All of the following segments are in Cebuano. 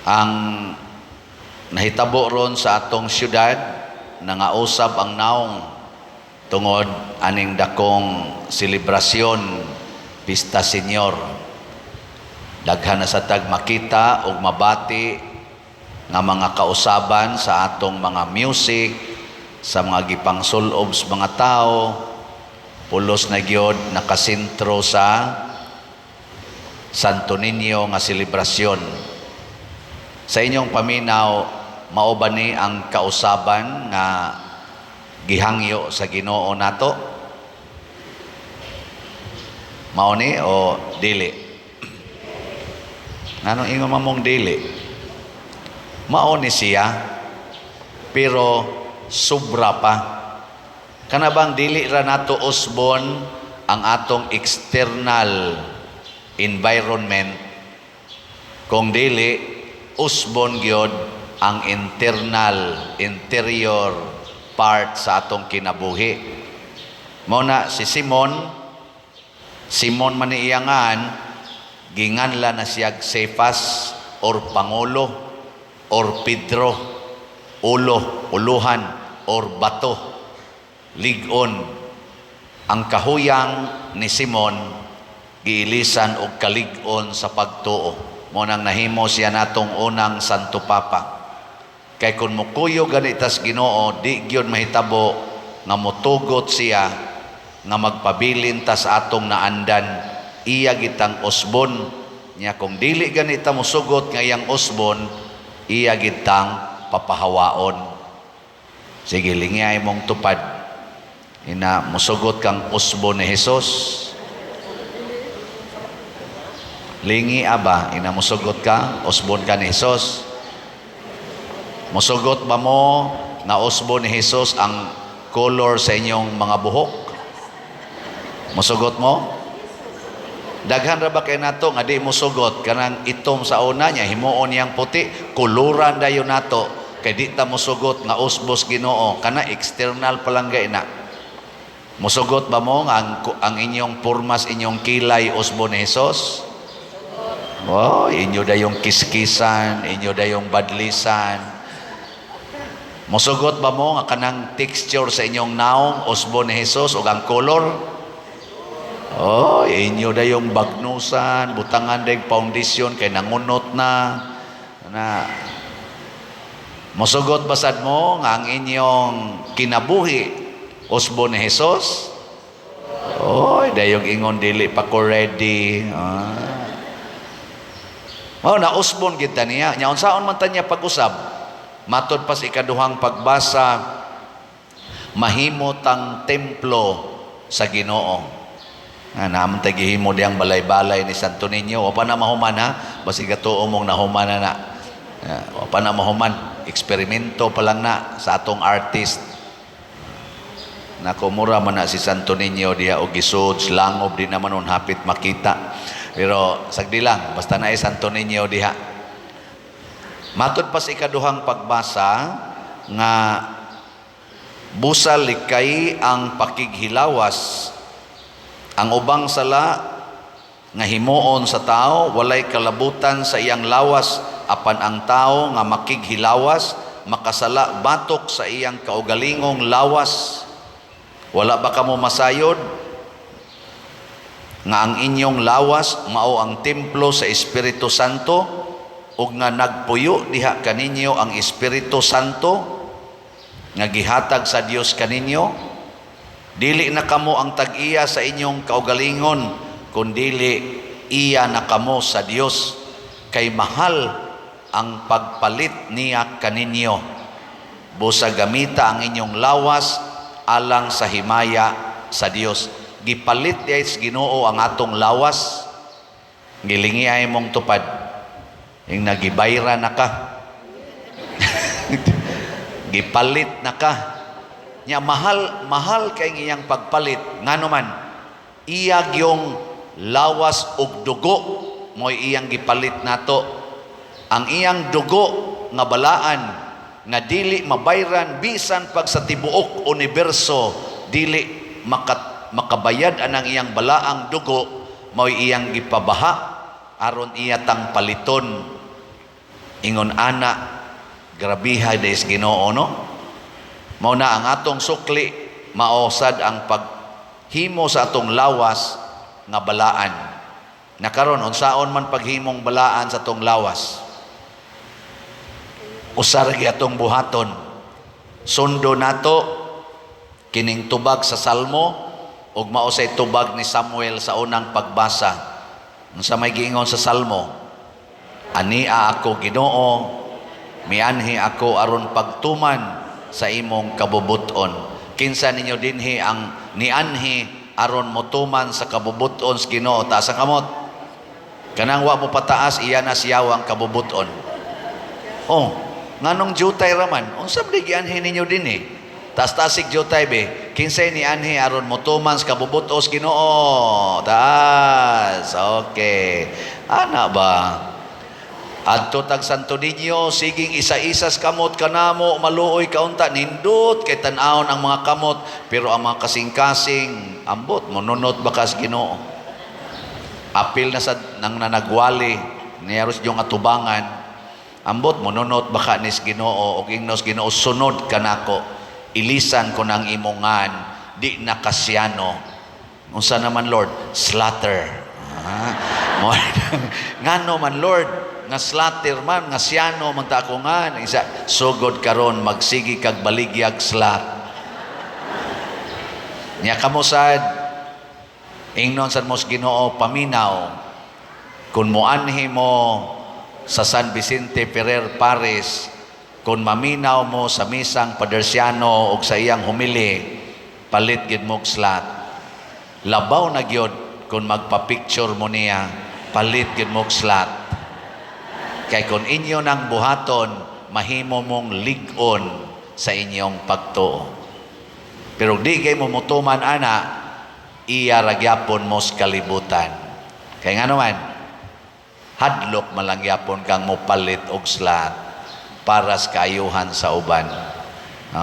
Ang nahitabo ron sa atong syudad, nangausab ang naong tungod aning dakong selebrasyon, Pista Senior. Daghan na sa tag makita ug mabati nga mga kausaban sa atong mga music, sa mga gipangsulob sa mga tao, pulos na gyud nakasentro sa Santo Niño nga selebrasyon. Sa inyong paminaw, mao ba ni ang kausaban nga gihangyo sa Ginoo nato? Mao ni o dili? Nganong ingon man mong dili? Mao ni siya, pero sobra pa. Kana bang dili ra nato usbon ang atong external environment, kung dili usbon gyud ang internal, interior part sa atong kinabuhi. Mao na si Simon, Simon man ni iyangan, ginganlan na siya Cephas or Pangulo or Pedro, ulo, uluhan or bato, ligon. Ang kahuyang ni Simon giilisan og kalig-on sa pagtuo. Mao nang nahimo siya natong unang Santo Papa. Kay kung mukuyog gani tas Ginoo, di gyud mahitabo nga motugot siya nga magpabilin ta sa atong naandan. Iya gitang usbon niya. Kung dili gani ta mosugot nga iyang usbon, iya gitang papahawaon. Sige, lingay mong tupad. Ina musugot kang usbon ni Jesus? Lingi aba, ina musugot ka, usbon ka ni Jesus? Musugot ba mo nga usbon ni Jesus ang color sa inyong mga buhok? Musugot mo? Daghan ra ba kay nato nga di musugot kanang itom sa una niya himuon niyang puti, kuluran dayon nato kay di ta musugot nga usbos Ginoo kana external pa lang na. Musugot ba mo nga ang inyong pormas, inyong kilay, usbon ni Jesus? Oh, inyo dayong kiskisan, inyo dayong badlisan. Musugot ba mo nga kanang texture sa inyong naong usbon ni Jesus ug ang color? Oh, inyo dayong bagnusan, butangan dayong foundation kay nangunot na. Na musugot basad mo nga ang inyong kinabuhi usbon ni Jesus? Oh, dayong ingon dili pa ko ready. Ah. Mao na usbon gid ta niya. Nya unsaon man ta niya pag-usab? Matod pa sa ikaduhang pagbasa, mahimo tang templo sa Ginoo. Ah, naman tay gihimo diyang balay-balay ni Santo Niño. Wa pa na mahuman ha. Basig katuo mong nahuman na na. Ah, wa pa na mahuman. Eksperimento pa lang na sa atong artist. Nako, mura man na si Santo Niño diha og gisud, langob di naman nun hapit makita. Pero sagdi lang, basta na Santo Niño diha. Matod pa sa ikaduhang pagbasa nga busal likay ang pakighilawas, ang ubang sala nga himuon sa tao walay kalabutan sa iyang lawas, apan ang tao nga makighilawas makasala batok sa iyang kaugalingong lawas. Wala ba kamo masayod nga ang inyong lawas mao ang templo sa Espiritu Santo ug nga nagpuyo diha kaninyo ang Espiritu Santo nga gihatag sa Dios kaninyo? Dili na kamo ang tag-iya sa inyong kaugalingon, kundili iya na kamo sa Dios, kay mahal ang pagpalit niya kaninyo. Busa gamita ang inyong lawas alang sa himaya sa Dios. Gipalit diay sa Ginoo ang atong lawas. Gilingi ay mong tupad. Yung nagibayra na ka. Gipalit na ka. Nya mahal, mahal kay iyang pagpalit. Ngano man, iya gyung lawas ug dugo mo'y iyang gipalit nato. Ang iyang dugo nga balaan nga dili mabayran bisan pag sa tibuok universo dili makabayad anang iyang balaang dugo, mo'y iyang gipabaha aron iya tang paliton. Ingon ana, grabiha des Ginoo, no? Mao na ang atong sukli mao sad ang paghimo sa atong lawas nga balaan. Na karon, unsaon man paghimong balaan sa atong lawas? Usa ra gyud atong buhaton. Sundo nato kining tubag sa Salmo ug mao say tubag ni Samuel sa unang pagbasa. Unsa may giingon sa Salmo? "Ania ako, Ginoo, mianhi ako aron pagtuman sa imong kabubuton." Kinsa ninyo dinhi ang nianhi aron motuman sa kabubuton sa Ginoo? Taas ang kamot. Kanang wa mo pataas, iya na siyaw ang kabubuton. Oh, nganong jutay raman? Unsa man gianhi ninyo dinhi? Taas-taasig jutay be. Kinsay nianhi aron motuman sa kabubuton sa Ginoo? Taas. Okay. Ana ba? Adto tag Santo Niño, siging isa-isas kamot kanamo, maluoy kaunta, nindot kay tan-awon ang mga kamot, pero ang mga kasing-kasing, ambot, monunot ba kas Ginoo? Apil na sa nang nanagwali, niyaros yung atubangan, ambot, monunot baka nis Ginoo, og ingnos Ginoo, "Sunod kanako, ilisan ko ng imongan, di na kasyano." "Unsa naman, Lord?" "Slaughter." Ah, ngano man, Lord, nga slaughter man, nga siyano man ta ako nga isa? "Sugod karon magsigi kag baligyag slot." Nya kamo sad, ingnon sad mo sa Ginoo, paminaw kung moanhi mo sa San Vicente Ferrer Parish, kung maminaw mo sa misang Padersiano og sa iyang homily, palit gid mo og slot. Labaw na gyud kung magpa-picture mo niya, palit gid mo og slot. Kay kung inyo nang buhaton, mahimo mong lig-on sa inyong pagtuo. Pero di kay mo mutuman ana, iya ra gyapon mo sa kalibutan. Kay nga naman, hadlok malang gyapon kang mopalit og slot para sa kaayuhan sa uban.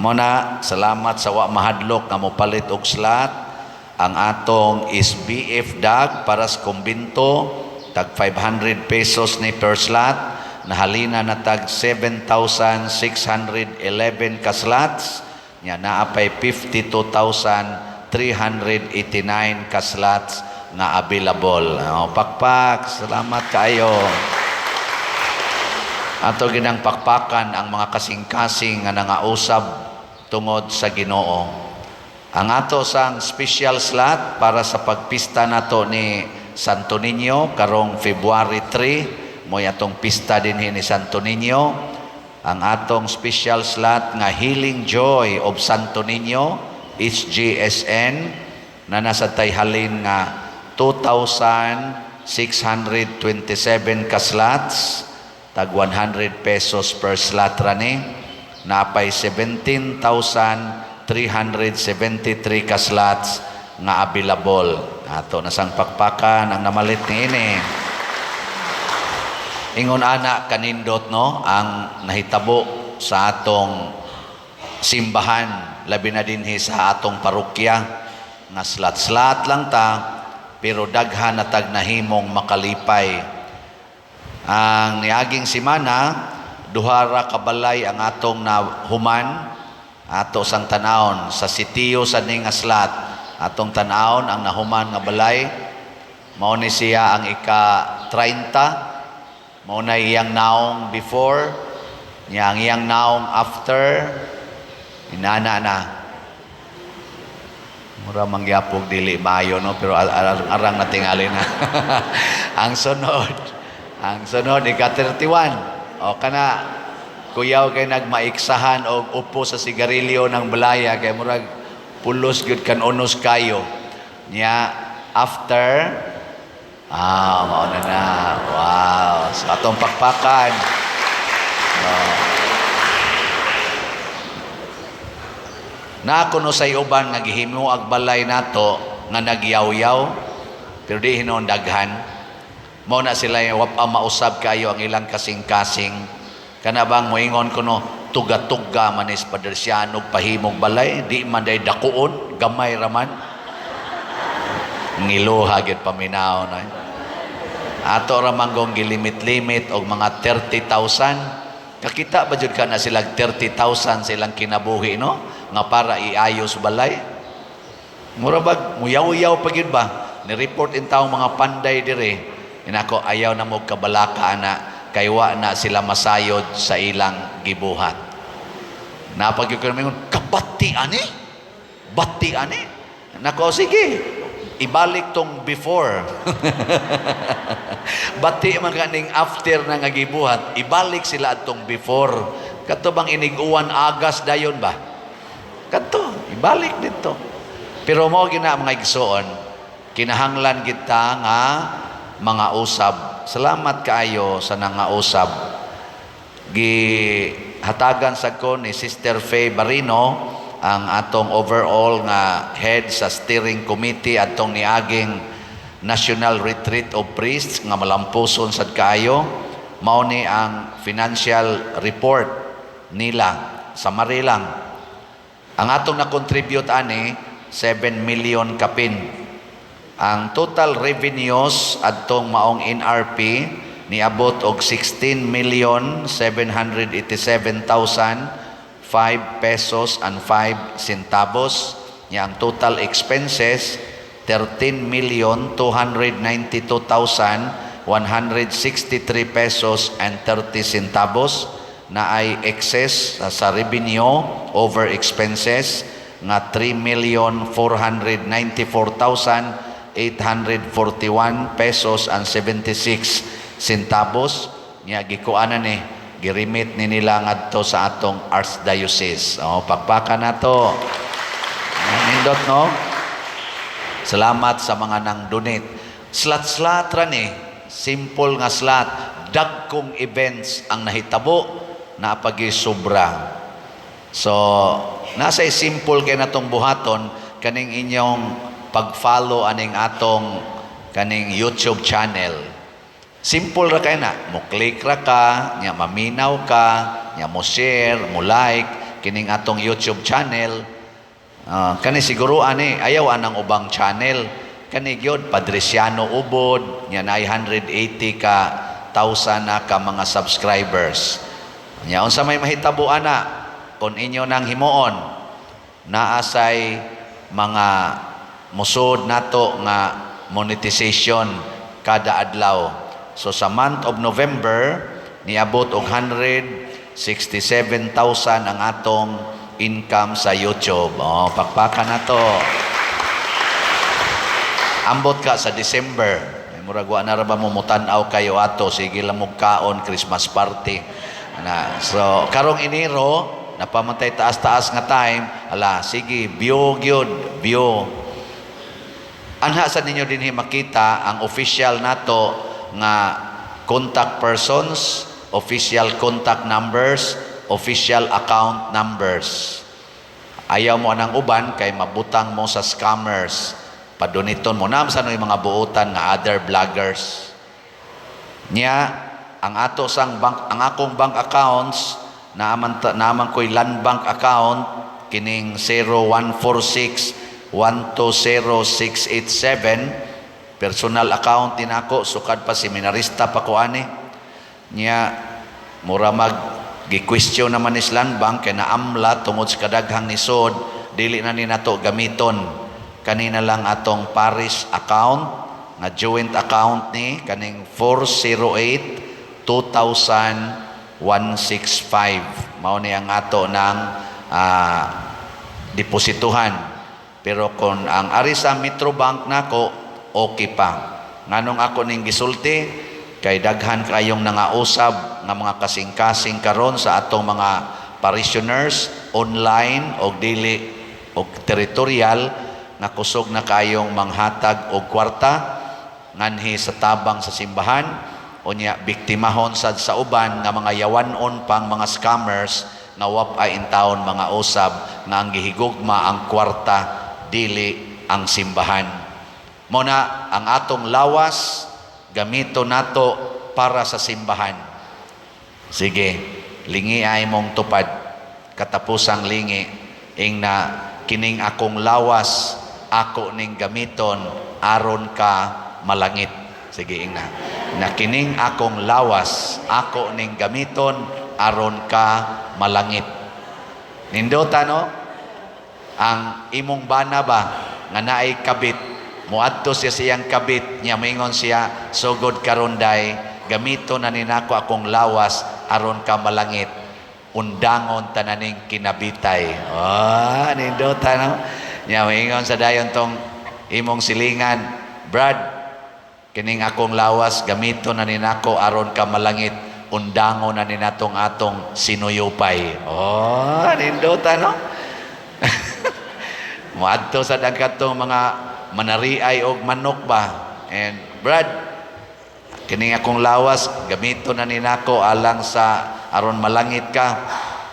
Mo na, salamat sa wa mahadlok nga mopalit og slot. Ang atong SBF dag para sa kumbinto, tag 500 pesos ni per slot, nahalina na tag 7,611 ka slots, nya naa pay 52,389 ka slots nga available. Oh, pakpak, salamat kaayo. Ato ginang pakpakan ang mga kasing-kasing nga nangausab tungod sa Ginoo. Ang ato sang special slot para sa pagpista nato ni Santo Niño karong February 3, mo'y atong pista dinhi ni Santo Niño. Ang atong special slot nga Healing Joy of Santo Niño, HGSN, na nasa tayhalin nga 2,627 ka slots, tag 100 pesos per slot rani, napay 17,373 ka slots nga available. Ato nasang pakpakan ang namalit niini. Ingon ana kanindot, no, ang nahitabo sa atong simbahan, labi na dinhi sa atong parokya nga slat-slat lang ta, pero daghan na tag nahimong makalipay. Ang niaging semana, duha ra ka balay ang atong nahuman. Ato sang tanawon sa sitiyo sa ning nga slot, atong tanawon ang nahuman nga balay. Mao ni siya ang ika 30. Mao na iyang naong before niya, ang iyang naong after, inana na. Mura mangyapog dili maayo, no, pero arang natingali na. Ang sunod, ika 31. O kana kuyaw kay nagmaiksahan og upo sa sigarilyo ng balaya kay murag pulos gyud kan unos kayo. Nya after, ah, mao na na. Wow, sa atong pakpakan. Oh. Na kuno say uban nga gihimo ag balay nato nga nagyaw-yaw, pero di hinuon daghan. Mao na sila yung wapa mausab kayo ang ilang kasing-kasing. Kana bang moingon kuno, "Tuga-tuga manis Padersiano pahimog balay, di man day dakuon, gamay raman." Ngiluha gyud paminaw na. Ato ra manggong gilimit-limit og mga 30,000. Kakita ba jud ka na sila 30,000 sa ilang kinabuhi, no? Nga para iayos balay. Mura bag muyaw-yaw pa gyud ba? Ni-report in taong mga panday dire. Inako, ayaw na mo kabalaka ana kay wa na sila masayod sa ilang gibuhat. Napag ko mingon, "Kabati ani? Bati ani?" Nako, sige, ibalik tong before. Bati man kaning after na nga gibuhat, ibalik sila atong before. Kato bang inig-uwan agas dayon ba? Kato, ibalik dito. Pero mo gina, mga igsoon, kinahanglan kita nga mga usab. Salamat kaayo sa nangausab. Gihatagan sa ko ni Sister Faye Barino, ang atong overall nga head sa steering committee atong niaging National Retreat of Priests nga malampuson sad kaayo. Mao ni ang financial report nila sa Marilang. Ang atong na-contribute ani, 7 million kapin. Ang total revenues adtong maong NRP niabot og 16 million 787,005 pesos and 5 centavos. Nya ang total expenses, 13 million 292,163 pesos and 30 centavos, na ay excess sa revenue over expenses nga 3 million 494,841 pesos and 76 centavos. Nya gikuanan ni giremit ni nila ngadto sa atong Archdiocese. Oh, pakpakan nato. Nindot, no? Salamat sa mga nang donate. Slat-slat ra ni, simple nga slat, dagkong events ang nahitabo na sobra. So, nasa simple kay natong buhaton kaning inyong pag-follow aning atong kaning YouTube channel. Simple ra kay na, mo click ra ka, nya maminaw ka, nya mo share, mo like kining atong YouTube channel. Ah, kani siguro ani ayaw anang ubang channel. Kani gyud Padriciano Ubod, nya 980 ka thousand na ka mga subscribers. Nya unsa may mahitabo ana kung inyo nang himuon, naasay mga musod nato nga monetization kada adlaw. So sa month of November, niabot og 167,000 ang atong income sa YouTube. Oh, pakpakan na to. Ambot ka sa December. Ay, murag wa na ra ba mo mutan-aw kayo ato, sige lang mo kaon Christmas party. Na, so karong Enero, napamatay taas-taas nga time, ala sige, view gyud, view. Anha sa ninyo dinhi makita ang official nato nga contact persons, official contact numbers, official account numbers. Ayaw mo anang uban kay mabutang mo sa scammers. Paduniton mo nam sa mga buotan nga other vloggers. Nya ang ato sang bank, ang akong bank accounts, naaman ko'y Land Bank account kining 0146 120687, personal account din ako sukad pa seminarista pa ko ani. Nya mura mag gi-question naman ni Land Bank kay naamla tungod sa kadaghang nisod, dili na ni nato gamiton. Kanina lang atong parish account nga joint account ni kaning 408 2165, mao ni ang ato ng deposituhan. Pero kung ang ari sa Metro Bank nako, okay pa. Nganong ako ning gisulti kay daghan kayong nangausab nga mga kasing-kasing karon sa atong mga parishioners online og dili og territorial nga kusog na kayong manghatag og kwarta nganhi sa tabang sa simbahan. Unya biktimahon sad sa uban nga mga yawanon pang mga scammers nga wap ay intawon mga usab nga ang gihigugma ang kwarta, dili ang simbahan. Mo na ang atong lawas gamito nato para sa simbahan. Sige, lingi ay mong tupad katapusang lingi, ing na, "Kining akong lawas ako ning gamiton aron ka malangit." Sige, ing na. Na kining akong lawas, ako ning gamiton aron ka malangit. Nindota, no? Ang imong bana ba nga naay kabit, muadto siya sa iyang kabit niya, moingon siya, "Sugod karon day, gamito na ni nako akong lawas aron ka malangit. Undangon tananing kinabitay." Ah, nindota, no? Nya moingon sa dayon tong imong silingan, "Brad, kining akong lawas, gamito na ni nako aron ka malangit. Undangon na ni natong atong sinuyupay." Oh, nindota, no? Moadto sa katong mga manariay og manok ba. And, "Brad, kining akong lawas, gamito na ni nako alang sa aron malangit ka.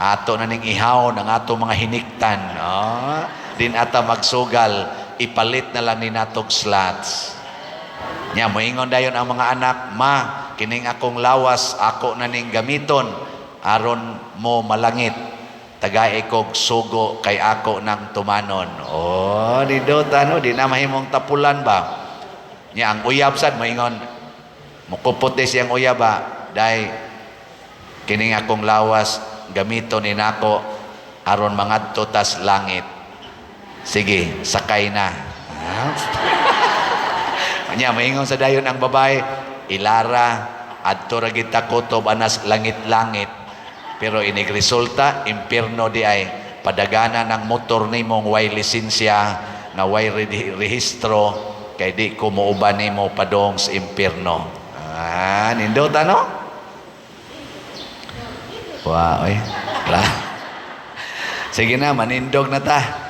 Ato na ning ihawon ang ato mga hiniktan." Oh, din ata magsugal, ipalit na lang ni natog slots. Nya moingon dayon ang mga anak, "Ma, kining akong lawas, ako na ning gamiton aron mo malangit. Tagae kog sugo kay ako nang tumanon." Oh, nindota, no? Di na mahimong tapulan ba? Nya ang uyab sad moingon, mukupot di siyang uyab ba, "Day, kining akong lawas, gamito ni nako aron mangadto tas langit. Sige, sakay na." Nya moingon sa dayon ang babae, "Ilara, adto ra kita kutob anas langit-langit. Pero inig resulta, impierno di ay padagana ng motor nimong way lisensya, nga way rehistro, kay di ko muuban nimo padong sa impierno." Ah, nindota, no? Wa, oy. Wala. Sige na, manindog na ta.